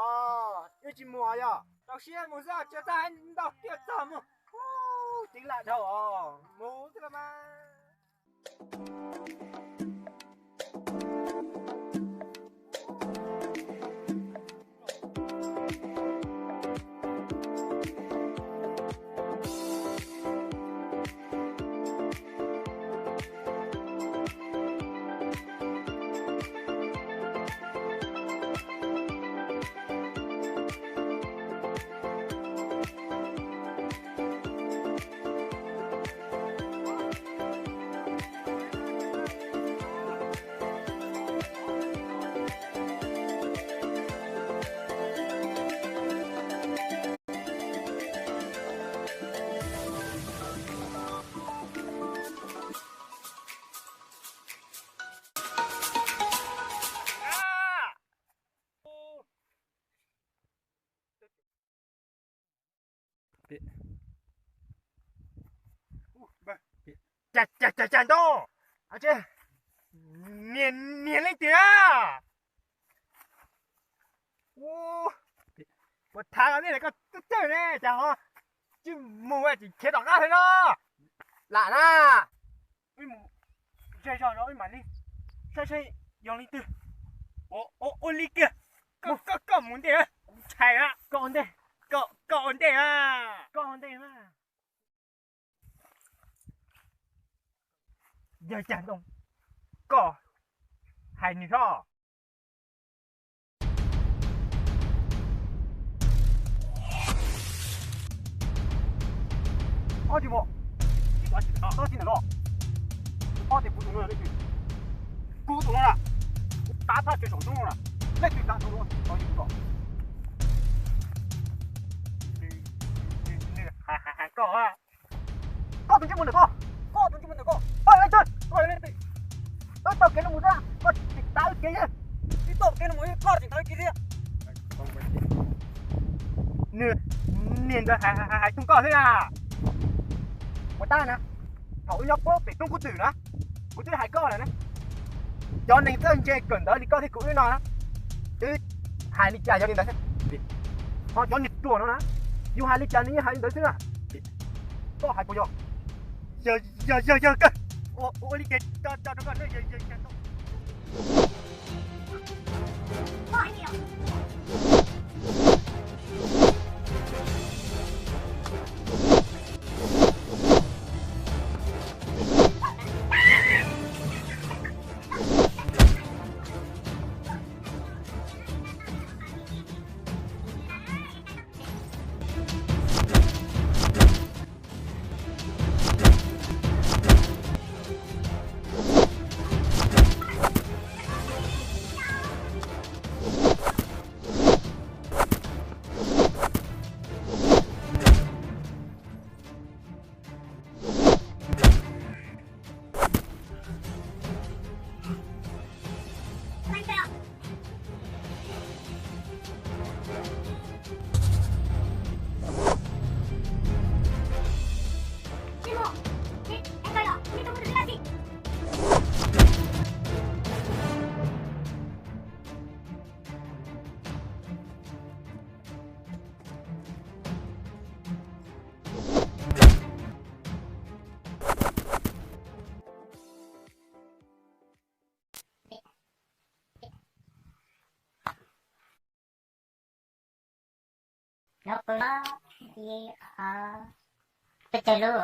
Os, wb tsis mus yog? Rau siab mus xwb, tsis txog ntau tiaj txog mus. Ceev lam dhau os, mus xwb los mas. Cas cas cas cas ntoo, niag leej twg a? Ua thav los nej koj tub txawj ne, cas ho tsis mus tsis khiav tom qab thiab no? Lam na, wb mus zej zog no wb mam li saib saib yog leej twg. Ua li kiag, koj koj mus ntej, kuv ntshai a. Koj ua ntej, koj ua ntej a, koj ua ntej a. Yog cas ntoo, koj hais nws soj. Ob tsis mus, tsis mus tsis mus, tsis mus, ob tsis mus, ob tsis mus, kuv tus no na, kuv tus no na, kuv tav thaj tsam saum ntoo na, leej twg tav ntoo no tau yus kuv kom. Nws hais hais koj, koj tus ntsej muag ntawm koj, koj tus ntsej muag ntawm koj, leej twg, wb taug kev no mus xwb, koj tsis tav wb kev thiab, wb taug kev no mus koj tsis tav wb kev thiab. Nws niag ntawd hais hais hais txog koj xwb na. Ua tab na, thaum wb nyob puag pem roob kub twm na, kuv twb hais koj lawm na. Cov neeg txawj ntse kawm ntawv li koj thiab kuv wb no na, twb hais li cas yog li ntawd xwb. Ho cov niag ruam no na, yus hais li cas nws yeej hais li ntawd xwb na. Koj hais puas yog? Yog yog yog yog kawg. Ua li ces tso tso rau koj, yog yog yog. Lov pw los, peb caug lub.